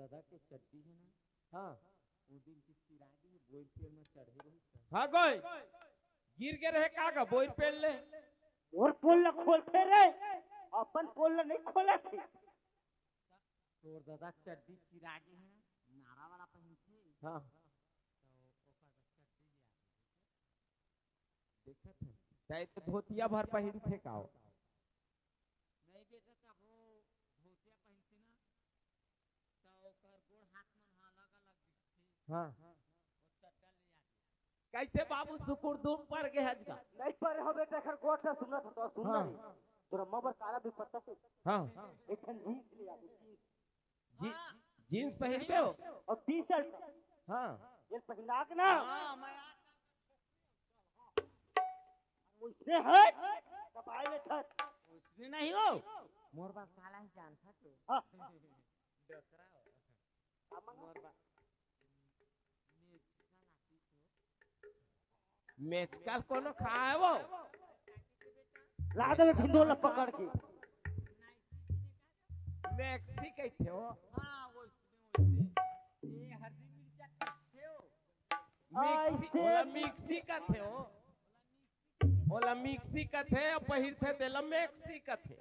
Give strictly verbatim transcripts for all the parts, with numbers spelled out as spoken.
दादा के चड्डी हे ना, हाँ। वो दिन के चिरागी बोइर पेड़ में चढ़े रही। हाँ गोय, गिर गे रहे का गा बोइर पेड़ ले? मोर पोल ला खोलथे रे, अपन पोल ला नहीं खोलत हे। तोर दादा चड्डी चिरागी हे, नारा वाला पहिनथे। हाँ। देखत हे। तै तो धोतिया भर पहिनथे का हो? नहीं बेटा, कभो धोतिया पहिनथे ना, तो ओकर गोड़ हाथ मन ह अलग-अलग दिखथे। हाँ। वो चड्डा ले आके। कैसे बाबू सुकुर दुम पर गे हज गा? नहीं पर हो बेटा, एकर गोठ ला सुनत हो तो सुन हाँ। ना रे। तोर अम्मा बर काला दुपट्टा से हाँ। एक ठन जींस ले आबे, जींस। जी, जींस पहिरबे हो? और टी शर्ट। हाँ। ये पहिना के ना। हाँ, मैं आज वैसने है, दबाए ले थक। वैसने नहीं हो। मोर बर काला ही जानथा तू। हाँ। डोकरा हो। मोर बर मेचकल कोनो खाए वो। ला दे भिंडो ला पकड़ के। मैक्सी कहिथे हो। हाँ, वैसने, वैसने। ये हल्दी मिर्चा कहिथे हो। मिक्सी, ऐसे ओला मिक्सी कथे हो। ओला मिक्सी कथे, पहिरथे तेला मैक्सी कथे।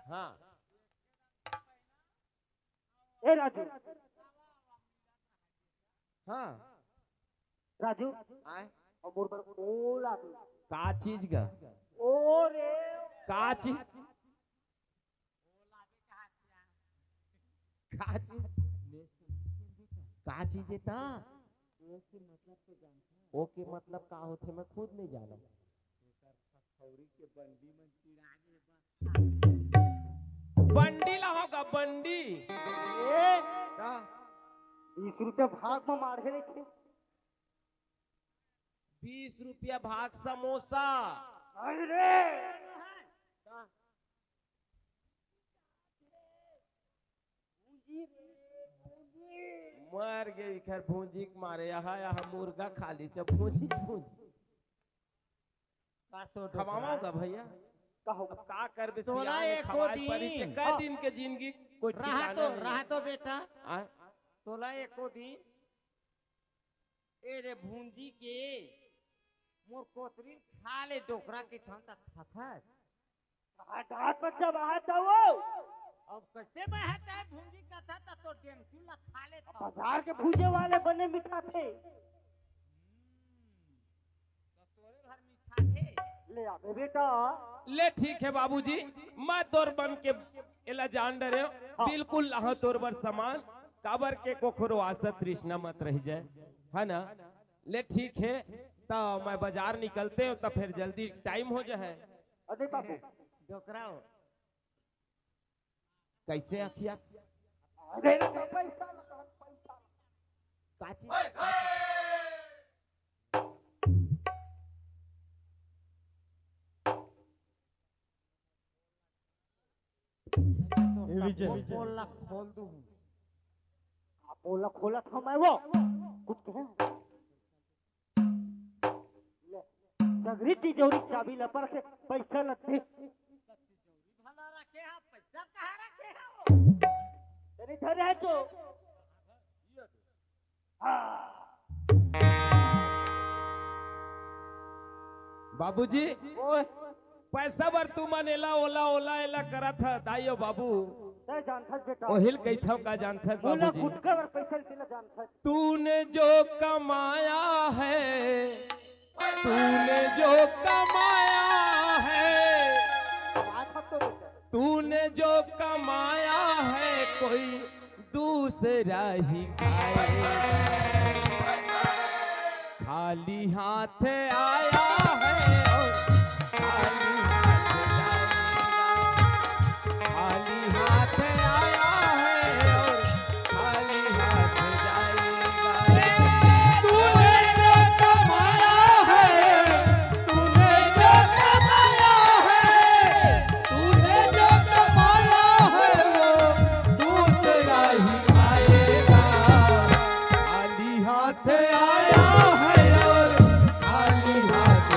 हाँ। ए राजू। हाँ। राजू। आय। और मोर बर ओला दे। का चीज गा? ओ रे। का चीज? का चीज? का चीज हे ता? ओ के मतलब तो जानथस? ओ के मतलब का होथे, मैं खुद नहीं जानव। एकर फखौरी के बंडी मन चिरा गे बस। बंडी ला होगा, बंडी। ए, का? बीस रुपया भाग में मारे रहिथे। बीस रुपया भाग समोसा। अरे! का? मर गे इखर भूंजी के मारे, यहाँ, यहाँ मुर्गा खा ली, जब भूंजी, भूंजी। का सो खवावा डोकरा? होगा भैया। का होगा? अब का करबे, तोला सियान एको खवाए दिन। परिचे, कै हाँ। दिन के जिंदगी कोई रहा ठिकाना तो, नहीं। रहा तो बेटा। आय? तोला एको दिन, ए रे भूंजी के, मोर कोतरी खा ले डोकरा के थन त खाथस। कहाँ डांट बच्चा बाहर था वो? अब कैसे बाहर था भूंजी का था, त तो डेमचू ला खा ले अब था। बाजार के भूजे वाले बने मिठाथे। हम्म, त तोरे घर मिठाथे। ले आबे बेटा। ले ठीक है बाबूजी, मैं तोर बन के एला जान डरे, हाँ। बिल्कुल लाहूं तोर बर सामान, काबर के कोखरो आशा तृष्णा मत रह जाए, है ना? ले ठीक है, त मैं बाजार निकलते हो, त फिर जल्दी टाइम हो जाए। अरे बाबू। डोकरा हो। कैसे अखिया? अरे ना पैसा लगा, पैसा। का चीज? ए विजय। पोल ला खोल दूं। आ, पोल ला खोलत हंव मैं वो। कुछ कहे? ले, सगरी तिजोरी चाबी ला पर के पैसा ला दे। भला रखे हा, पैसा कहाँ रखे हा वो? तेरे धरे है जो। बाबूजी, ओए। पैसा बर तुमन एला ओला ओला एला करत ह, दाई अउ बाबू। तै जानथस बेटा। ओहिल कहिथव का जानथस ओला बाबूजी? गुटका बर पैसा तेला जानथस। तूने जो कमाया है, तूने जो कमाया है, कमाए खा तो बेटा। तूने जो कमाया है, कोई दूसरा ही खाए। खाली हाथ आया है और खाली हाथ जाएगा। खाली हाथ आया है और खाली हाथ जाएगा। तूने जो कमाया है, तूने जो कमाया है, तूने जो कमाया है वो दूसरा ही खाएगा। खाली हाथ आया है और खाली हाथ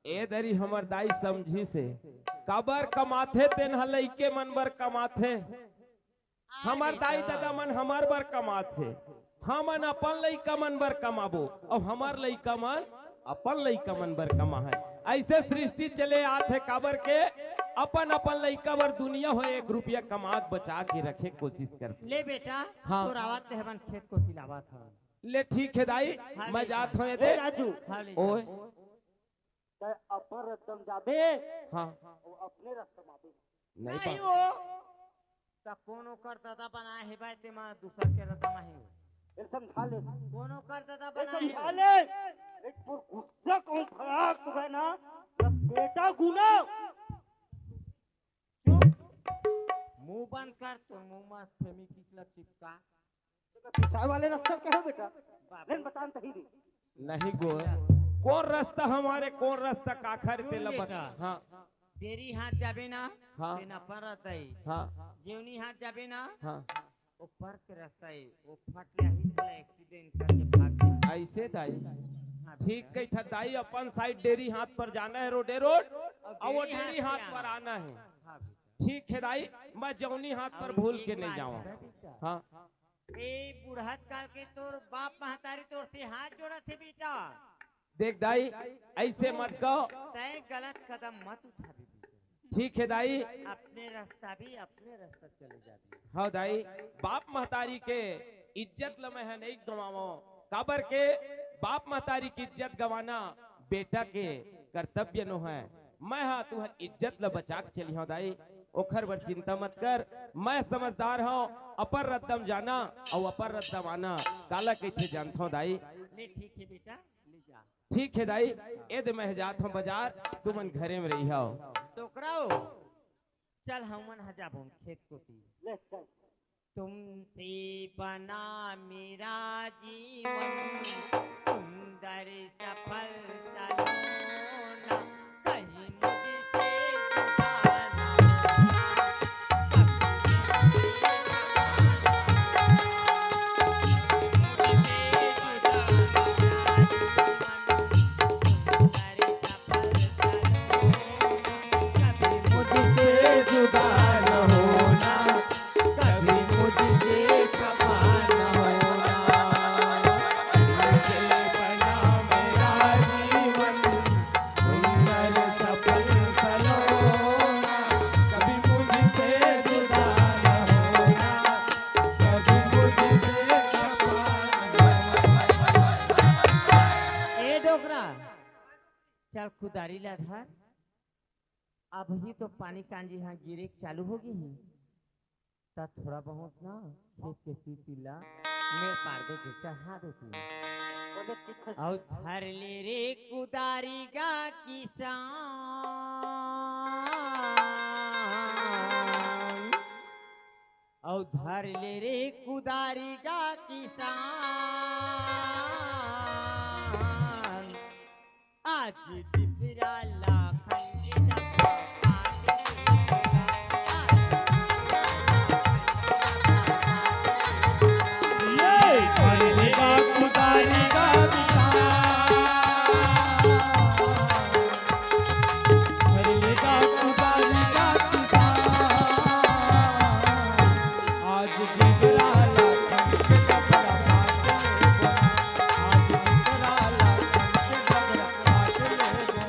ए दरी हमर दाई समझिस हे, काबर कमाथे तेन ह लइके मन बर कमाथे। हमर दाई ददा मन हमर बर कमाथे, हमन अपन लइका मन बर कमाबो, अउ हमर लइका मन अपन लइका मन बर कमाहय। अइसे सृष्टि चले आत हे, काबर के अपन अपन लइका बर दुनिया हो एक रुपया कमा के बचा के रखे कोशिश करथे। ले बेटा, हाँ। तोर आवत ले हमन खेत कोती लावत हन। ले ठीक हे दाई, हाँ, मैं ले जात जा। हों ए ए दे। राजू, हाँ, ले जा। ओए। तैं अपन रद्दा म जाबे, हाँ। अउ अपने रद्दा म आबे। नहीं नहीं बा- वो, त कोनो कर ददा बनाए हे भाई, तेमा दूसर के रद्दा म आही हो। ये समझा ले। कोनो कर ददा ये बनाए समझा हे। ले। एक तोर गुस्सा कहूँ फराक तो है ना, ना बेटा गुना। चुप। मुंह बंद कर, तोर मुंह म फेविक्विक ला चिपका। तें पिसाय वाले रस्ता कहे बेटा? बाप। लेन बतान तही रे। नहीं गो, कौन रास्ता हमारे, कौन रास्ता काखर सुन तेला बता। बेटा। हाँ। डेरी हाथ जाबे ना, हाँ। तेन अपन रद्दा ही। हाँ। जेवनी हाथ जाबे ना, हाँ। वो पर के रस्ता ही, वो फट ले ही तेला एक्सीडेंट करके भाग जाही। अइसे दाई। हाँ बेटा। ठीक कहिथा दाई, अपन साइड डेरी हाथ पर जाना हे, रोडे रोड, अउ अउ वो डेरी डेरी हाथ हाथ से पर आना। आना हे। हाँ बेटा। ठीक हे दाई, मैं जौनी हाथ पर अउ भूल एक के नहीं बात जावंव। हे बेटा। हाँ। ए बुढ़त काल के तोर बाप महतारी तोर से हाथ जोड़त हे बेटा। देख दाई, अइसे मत कहो। तैं गलत कदम मत उठाबे बेटा। ठीक हे दाई। अपने रस्ता भी, अपने रस्ता चले जाबे। हाँ दाई, बाप महतारी के इज्जत ल मैं ह नहीं गंवावंव, काबर के बाप महतारी के इज्जत गंवाना बेटा के कर्तव्य नो हे। मैं हा तुहर इज्जत ल बचा के चलिहंव दाई, ओखर बर चिंता मत कर। मैं समझदार हंव, अपन रद्दा म जाना अउ अपन रद्दा म आना काला कहिथे जानथंव दाई। ले ठीक हे बेटा, ले जा। ठीक हे दाई, ए दे मैं जात हंव बजार, तुमन घरे म रहिहव। डोकरा हो, चल हमन ह जाबो खेत कोती। ले चल। तुमसे बना मेरा जीवन, सुंदर सफल सलोना, कहीं मुझसे जुदा ना होना। मुझसे जुदा न होना, कभी मुझसे खफा न होना। तुमसे बना मेरा जीवन, सुंदर सफल सलोना, कभी मुझसे जुदा न होना, कभी मुझसे खफा न होना। ए डोकरा, चल कुदारी ला धर। अभी तो पानी कांजी हा गिरे के चालू हो गे हे, त थोड़ा बहुत ना खेत के तीर तीर ला मेड़ पार दे के चढ़ा देती। अउ धर ले रे कुदारी गा किसान, अउ धर ले रे कुदारी गा किसान। आज डिबरा ला खंडे डबरा पाट लेगा। आज डिबरा ला खंडे डबरा पाट लेगा। ये खंडे डबरा कुदारी गा किसान। खंडे डबरा कुदारी गा किसान। आज डिबरा ला खंडे डबरा पाट लेगा। आज डिबरा ला खंडे डबरा पाट लेगा।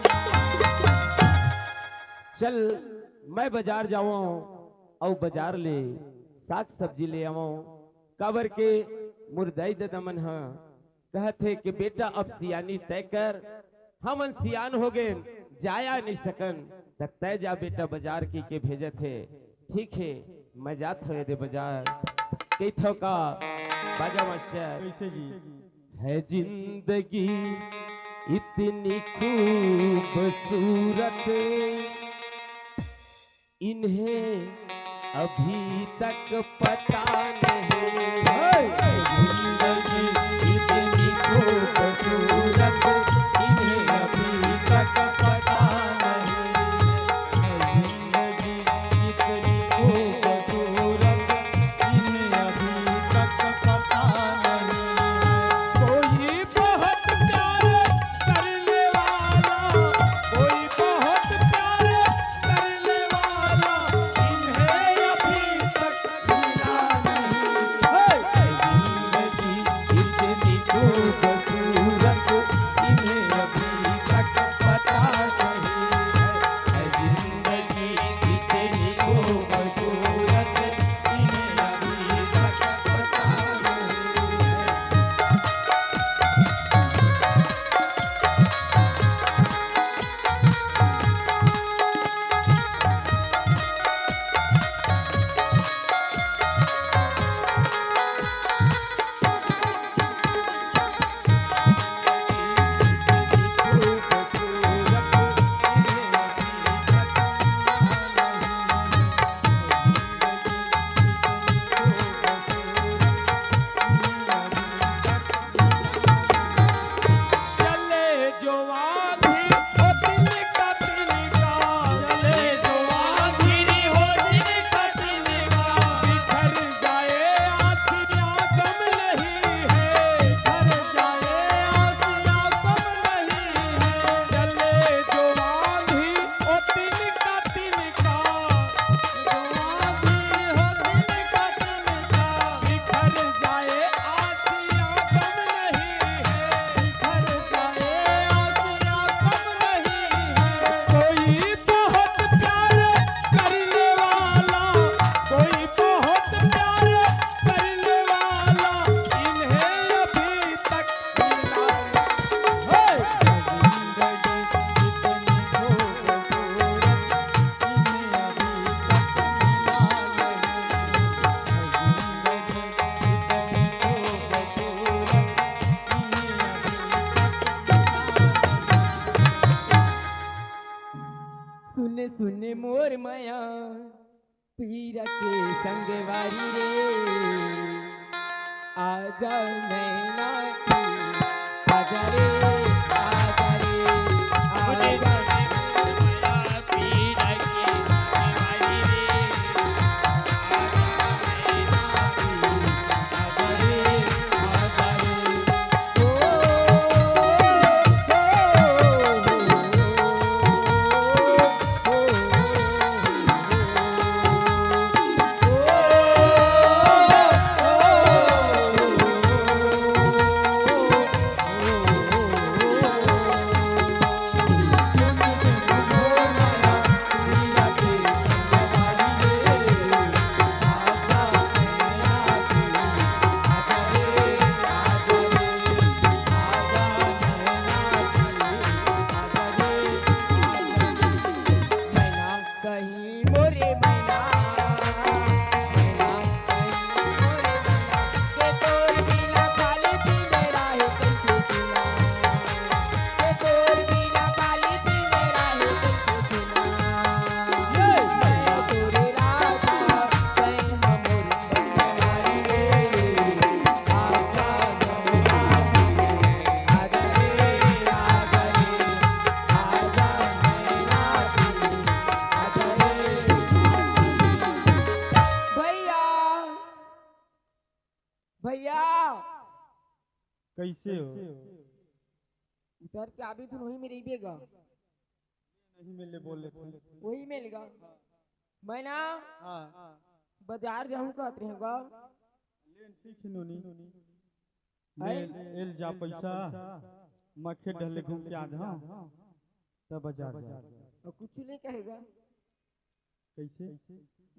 चल, मैं बजार जावंव अउ बजार ले साग सब्जी ले आवंव, काबर के मोर दाई ददा मन ह कहत हे कि बेटा अब सियानी तय कर, हमन सियान हो गेन, जाया नहीं सकन, त तय जा बेटा बजार कहिके भेजत हे। ठीक हे, मैं जात हंव ए दे बजार। कहिथव का बाजा मास्टर? कइसे जी? है जिंदगी इतनी खूबसूरत, इन्हें अभी तक पता नहीं। है जिंदगी इतनी खूबसूरत, इन्हें अभी तक पता नहीं। है जिंदगी इतनी खूबसूरत, इन्हें अभी तक पता नहीं। कोई बहुत प्यार करने वाला, सुन मोर मया पीरा के संगवारी रे, आजा नैना की, आजा रे, आजा रे, आजा। भैया, भैया, कइसे हो? उतर के आबे तो वही में रहिबे गा। नहीं मिले बोले थे। वही मिल गा। मैं ना हाँ। बाजार जाहूँ कहत रहे गा। लेन ठीक है नोनी। ले, ले जा पैसा, मखे ढले घूम के आ जा, तब बाजार जा। और कुछ नहीं कहेगा। कैसे?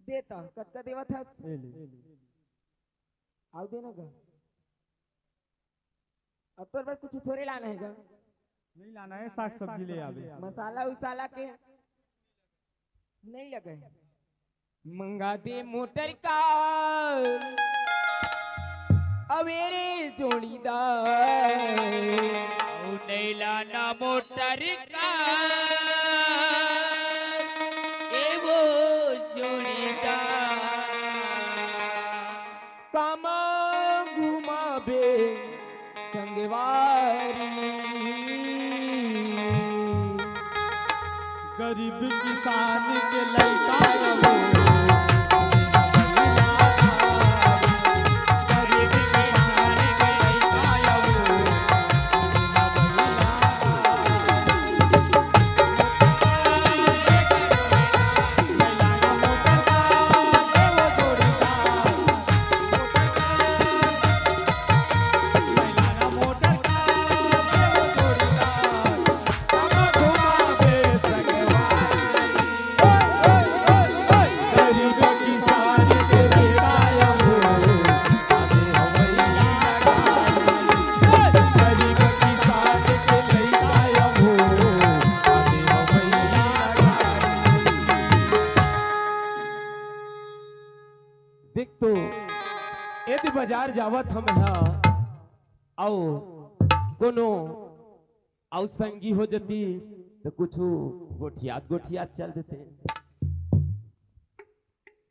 देता, कतका देवत है? ले ले। आओ देना का। अब तोर बर कुछ थोड़े लाना है का? नहीं लाना है, साग सब्जी ले आवे। मसाला उसाला के नहीं लगे। मंगा दे मोटर का अवेरे जोड़ीदार। अउ नैला ना मोटर का ए वो जोड़ीदार। कामा घुमाबे संगवारी। गरीब किसान के लइका अबो। गरीब किसान के लइका अबो। देख तो, यदि बाजार जावत हम हा, अउ कोनो अउ संगी हो जती, तो कुछ गोठियात गोठियात चल देते।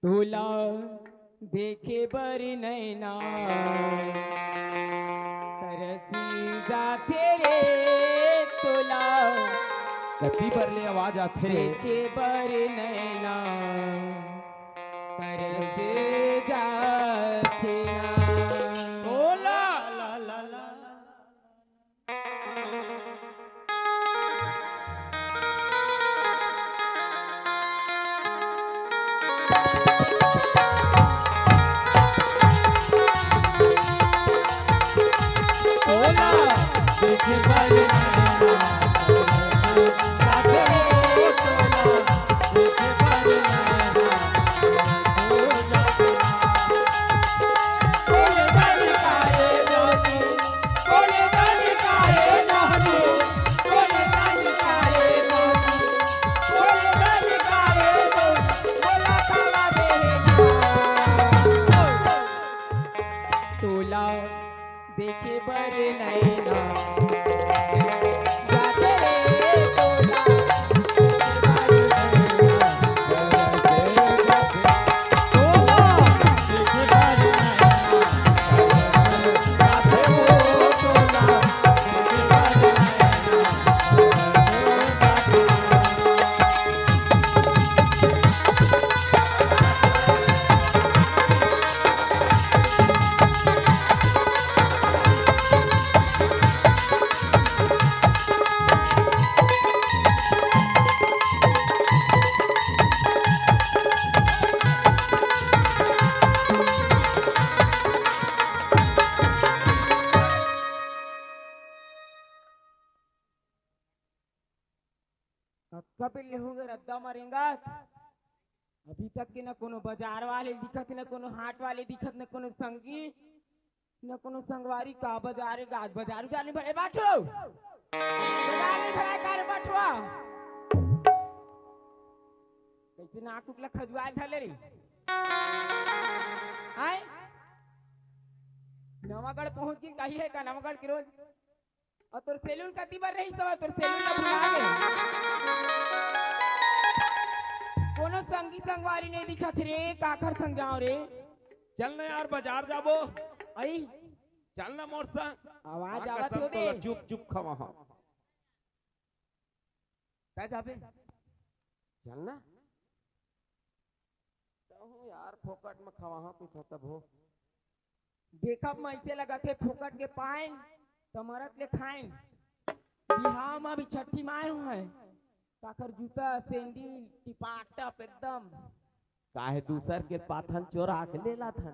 तोला देखे बर नैना तरसी जाथे रे तोला। कति बर ले आवाज आथे रे। देखे बर नैना तरसी जाथे ना। तोला। पेल्ले हो गे रद्दा म रेंगत। अभी तक के न कोनो बजार वाले दिखत, न कोनो हाट वाले दिखत, न कोनो संगी, न कोनो संगवारी। का बजार हे गा, बजार उजार नइ भरे बाटो। बजार नइ भरे का रे बटवा? कइसे नाक उक ल खजुआए धर ले रे? आय? नवागढ़ पहुंच के कही हे का नवागढ़ के रोज? अउ तोर सैलून कति बर रहिस तब तोर सैलून ला भुला गे। कोनो संगी संगवारी नइ दिखत रे, काखर संग जांव रे? चल ना यार, बजार जाबो। अई। चल ना मोर संग। आवाज माँ आवत कसम हो दे। तोला चुप चुप खवाहूं। तैं जाबे? चल ना। तहूं यार, फोकट म खवाहूं कुछ तब हो। देखब म अइसे लगत हे, फोकट के पाएन, त मरत ले खाएन। बिहाव म भी छट्ठी माय हूं है, काखर जूता, सैंडिल, टिपाटप एकदम। काहे दूसर के पाथन चोरा के ले लाथन,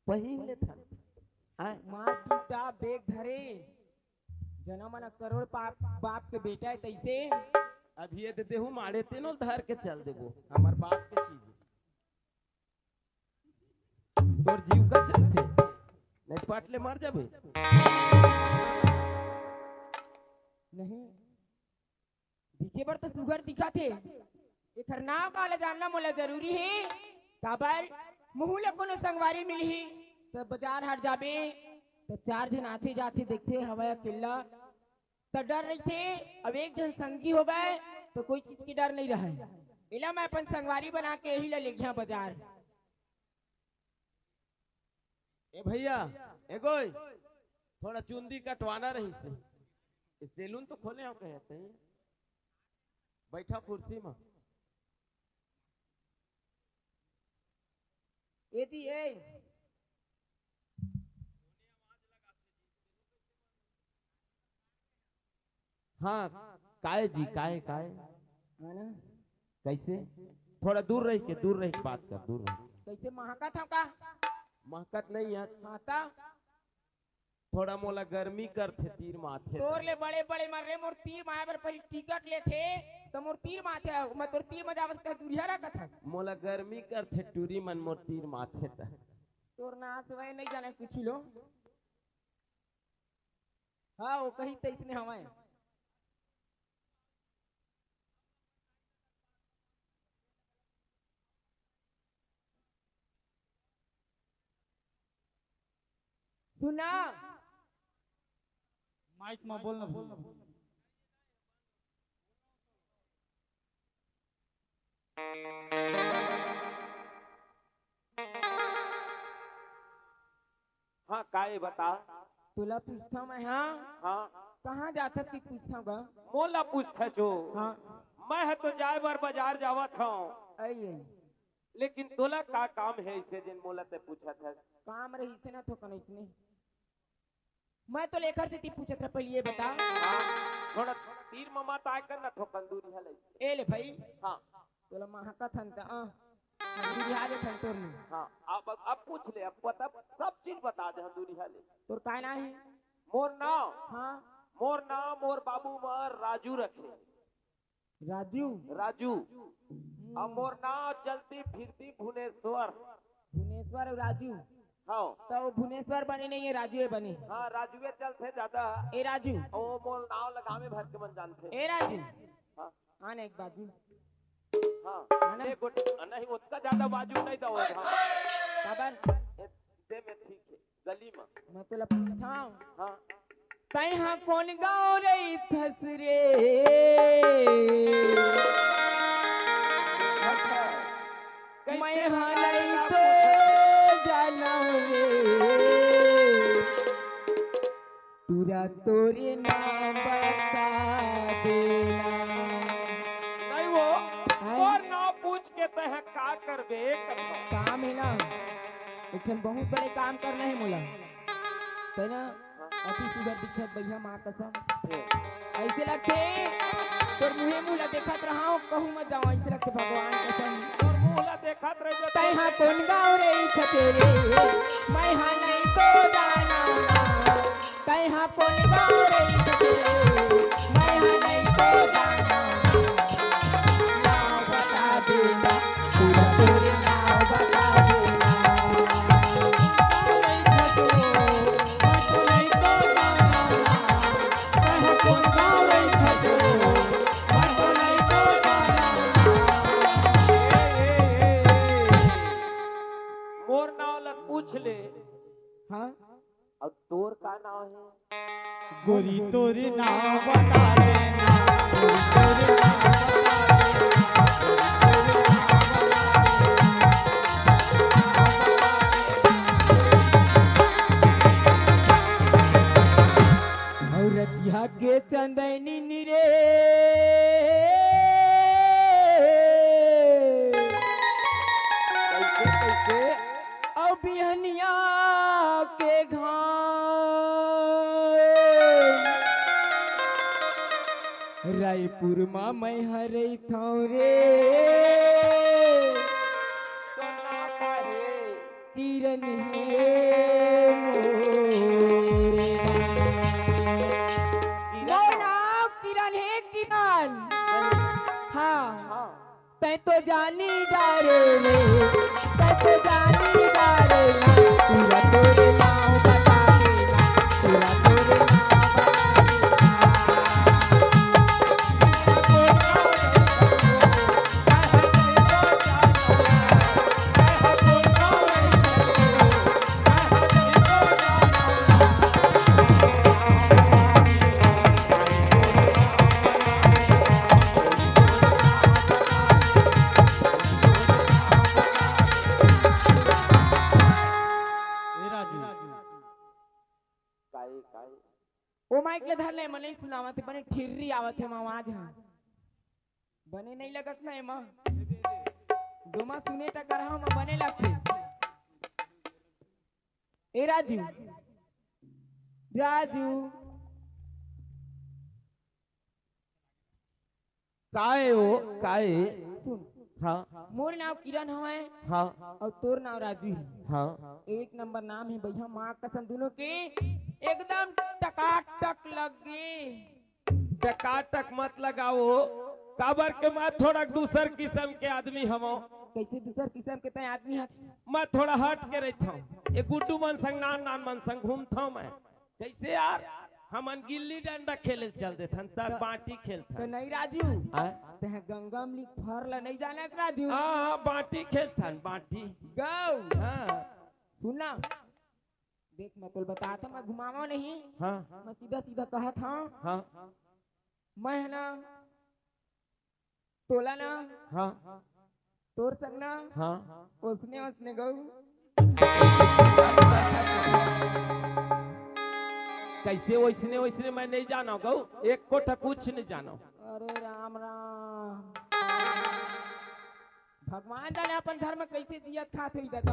पहिन लेथन। हैं? मार पीटा, बेग धरे, जना मन करोड़ बाप, बाप के बेटा हे तइसे। अभी ये दे देहूं माड़े तेनो धर के चल देबो, हमर बाप के चीज। तोर जीव का चलथे, नहीं पट ले मर जाबे। नहीं, दिखे बर तो सुघर दिखत हे, एखर नाव का ले जानना मोला जरूरी हे। काबर मुहूं ले कोनो संगवारी मिलही, त बजार हाट जाबे, त चार झन आथे जाथे देखथे हवय अकेल्ला, त डर रहिथे। अब एक झन संगी हो गए, त कोई चीज के डर नइ रहय। एला मैं अपन संगवारी बना के यही ला लेगिहा बजार। ए भैया, ए गोय, थोड़ा चुंदी कटवाना रहिसे। ए सैलून तो खोले हंव कहे तैं। बइठा कुर्सी म। ए जी, ए। हाँ, काय जी, काय, काय? हाँ ना? कइसे? थोड़ा दूर रहिके, दूर रहिके बात कर, दूर रहिके। कइसे महकत हंव का? महकत नइ हे। हाँ त? थोड़ा मोला गर्मी करथे, तीर म आथे त। तोर ले बड़े-बड़े मन रे, मोर तीर म आए बर पहिली टिकट लेथे, त मोर तीर म आथे, मैं तोर तीर म जावत कहे दूरिहा रखत हस। मोला गर्मी करथे, टूरी मन मोर तीर म आथे त। तोर नास वय नइ जाने कुछ लो। हाँ, वो कही तइसने हवय। सुना। माइक म बोल ना, बोल ना। हाँ, काय बता? तोला पूछथंव मैं, हाँ? हाँ। कहाँ जाथस कि पूछथंव गा? मोला पूछथस जो। हाँ। मैं ह तो जाए बर बजार जावत हंव। अई, अई। लेकिन तोला का काम हे अइसे जेन मोला तैं पूछत हस? काम रहिसे ना थोकन अइसने। मैं तो लेखर सेती पूछत रहे, पहिली ये बता। हाँ, थोड़ा तीर म मत आए कर ना, थोकन दूरिहा ले। ए ले भाई। हाँ। तोला महकत हन त, आ, हम दूरिहा लेथन तोर ले। हाँ, अब, अब पूछ ले, अब बता, सब चीज बता दे, हम दूरिहा ले। तोर काय नाम हे? मोर नाम? हाँ। मोर नाम मोर बाबू म राजू रखे। राजू। राजू। हम्म। अब मोर नाव चलती फिरती भुनेश्वर। भुनेश्वर अउ राजू। हाँ। त वो भुनेश्वर बने नइ हे, राजू हे बने। हाँ, राजू हे चलथे जादा। ए राजू। ओ मोर नाव लगावे भर के मन जानथे। ए राजू। हाँ। आना एक बाजू। हाँ। आना। एक गोट-, नहीं, ओतका जादा बाजू नइ दव, हाँ। काबर? ए, दे में ठीक हे। गली म। मैं तोला पूछथंव। हाँ। तैं हा कोन गाँव रहिथस रे? अच्छा। मैं हा नइ तो जानव रे। टूरा तोरे नाम बता देना। नहीं वो, हाँ? मोर नाम पूछ के तैं हा का करबे? काम हे ना, एक ठन बहुत बड़े काम करना हे मोला। तैं ना अति सुघर दिखत भैया, माँ कसम। अइसे लगथे, तोर मुँहे मुँह ला देखत रहंव, कहूँ मत जावंव, अइसे लगथे भगवान कसम। तोर मुँह ला देखत रहिबे। तैं हा कोन गाँव रहिथस रे, मैं हा नइ तो जानव। तैं हा कोन गाँव रहिथस रे, मैं हा नइ तो जानव। पूछ ले। हाँ। अउ तोर का नाव हे? गोरी तोर नाव बता देना। अउ रतिहा के चंदैनी नी रे। कइसे, कइसे? अउ बिहनिया के घाम। रायपुर म मैं ह रहिथंव रे। किरण हे मोरे। मोर नाम किरण हे, किरण। हाँ। हाँ। तैं तो जानी डारे रे, तैं तो जानी डारे ना, पूरा तोरे नाव बता देना, पूरा तोरे नाव बता देना। ए राजू। काई, काई? ओ माइक ले धर ले, मने सुनावत हे, बने ठिर्री आवत हे, आवाज ह। बने नहीं लगत ना एमा। डोमा सुने त करहा म बने लगथे। ए राजू, राजू। काय ओ, काय? सुन। हाँ। मोर नाव किरण हवय। हाँ। अउ तोर नाव राजू हे। हाँ। एक नंबर नाम हे भैया, माँ कसम, दुनों के एकदम टकाटक लग गे। टकाटक मत लगाओ, काबर के मैं थोड़ा दूसर किसम के आदमी हवं। कइसे दूसर किसम के तैं आदमी हस? मैं थोड़ा हट के रहिथंव। ए गुड्डू मन संग, नान नान मन संग घूमथंव मैं। कइसे यार? हमन गिल्ली डंडा खेले ल चल देथन, त त, बांटी त खेलथन। नहीं राजू, आय? तैं गंगा अमली फर ल नहीं जानत राजू। हाँ, हाँ, बांटी खेलथन, बांटी। गौ। हाँ। सुन ना, देख, मैं तोल बतात हंव, मैं घुमावंव नहीं। हाँ। मैं सीधा सीधा कहत हंव। हाँ। मैं ह ना, तोला ना, हाँ। तोर संग ना, हाँ। ओसने ओसने गऊ। कइसे ओइसने ओइसने मैं नहीं जानंव गऊ, एक कोठा कुछ नहीं जानंव। अरे राम राम। भगवान जाने अपन घर में कइसे जियत खात होही दादा।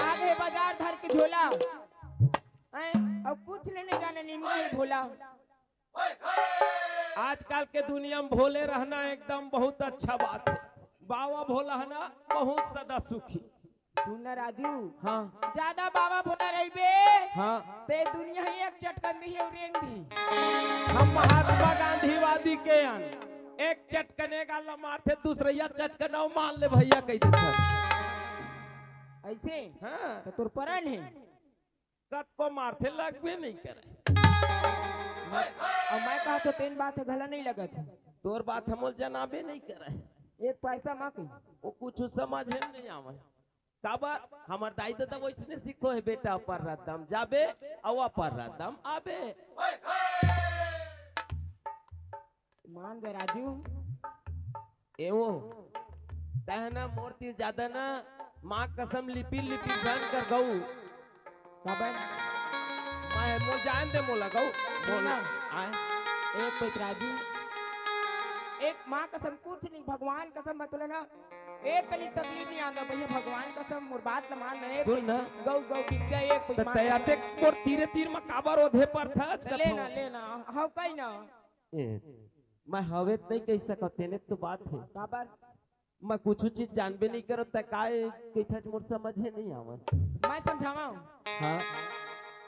आगे बाजार धर के झोला। हैं? अउ कुछ ले नहीं जाने निमन हे भोला। आजकल के दुनिया में भोले रहना एकदम बहुत अच्छा बात हे। बाबा भोला हे ना, बहुत सदा सुखी। सुन ना राजू। हाँ। ज्यादा बाबा भोला रहिबे, हाँ। ते दुनिया ही एक चटकन दिही अउ रेंग दिही। हम महात्मा गांधीवादी के अन, एक चटकन ए गाल ला मारथे, दूसरइया चटकन अउ मार ले भइया कहि देथे। अइसे? हाँ। त तोर परन हे। कतको मारथे, लगबे नहीं करे। अउ मैं कहत हंव तेन बात ह घला नहीं लगत हे। तोर बात ह मोला जनाबे नहीं करे। एक पैसा मा कही। ओ कुछ समझे में नहीं आवय। काबर? हमर दाई ददा वइसने सिखोय हे, बेटा, अपर रद्दम जाबे, अउ अपर रद्दम आबे। मान जा राजू। ए ओ, तैं ना मोर तीर ज्यादा ना, माँ कसम लिपिर लिपिर झन कर गऊ। काबर? मैं मोर जान दे मोला गऊ। मोला। आय। एक पइत राजू, एक माँ कसम कुछ नहीं, भगवान कसम मैं तोला ना, एक कनी तकलीफ नहीं आंदा भइया, भगवान कसम मोर बात ल मान ना, एक सुन पइत ना। गऊ, गऊ, बिक गया, एक पइत त मान तैं ना। अतेक मोर तीरे तीर म काबर ओधे परथस? ले ना, ले ना, हव कही ना। ए, मैं हवे त नहीं कहि सकंव, तेने तो बात हे। काबर? मैं कुछ चीज जानबे नहीं करंव, तैं काय कहिथस मोर समझे नहीं आवय। मैं समझावंव। हाँ।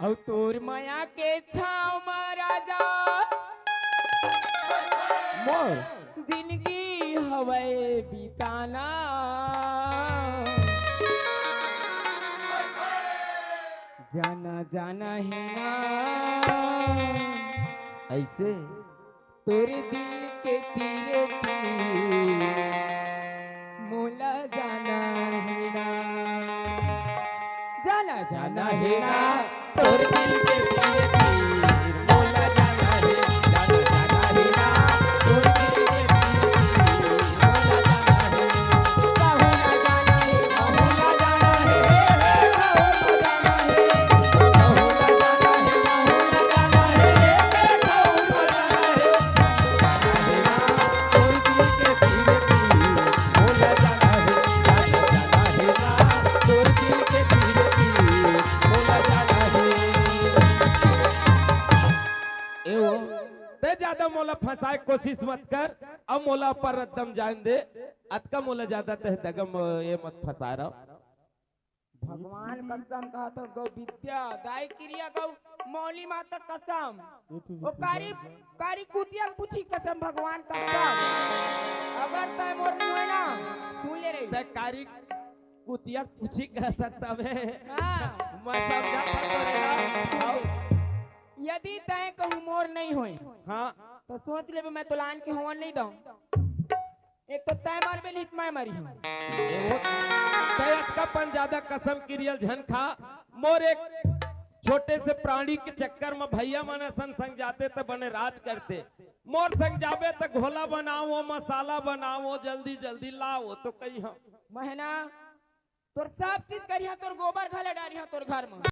अउ तोर मया के छाँव म राजा मोर जिनगी हवय बिताना। जाना, जाना हे ना। अइसे? तोरे दिल के तीरे तीर मोला जाना हे ना। जाना हे ना, तोर दिल के पीर पीर, मोला जाना हे, जाना, जाना हे ना, तोर दिल के पीर पीर, मोला जाना हे। कहूँ ना जाना हे, कहूँ ना जाना हे, हे, हे, कहूँ ना जाना हे, कहूँ ना जाना हे, कहूँ ना जाना हे, हे, हे, कहूँ ना जाना हे। जाना हे ना, तोर दिल के पीर पीर, मोला जाना हे, जाना, जाना हे ना, तोर दिल के पीर पीर, मोला जाना हे। ए हो, तैं जादा मोला फंसाए के कोशिश मत कर, अब मोला अपन रद्दा म जान दे, अतका मोला जादा तैं दगा म ए मत फंसा रहा। भगवान कसम कहत हँव, गौ विद्या, दाई किरिया, गौ मौली माता कसम, ओ कारी, कारी कुतिया के पूछी कसम, भगवान कसम, अगर तैं मोर नइ होय ना, सुन ले रही। तैं कारी कुतिया के पूछी कहत हस तभे हाँ। मैं समझा था तोरे ला। सुन ले। यदि तैं कहूँ मोर नइ होय, हाँ। त सोच लेबे, मैं तोला आन के होवन नइ दँव। एक तो तैं मरबे, नहीं त मैं मरहूँ। ए हो, तैं अतका पन जादा कसम किरिया ल झन खा। मोर एक छोटे से प्राणी के चक्कर म भैया मन असन संग जाते त बने राज करते। मोर संग जाबे त घोला बनाओ, मसाला बनाओ, जल्दी जल्दी लाओ, तो कही हम। मैं ना तोर सब चीज करिहा, तोर गोबर घला डारिहा तोर घर म।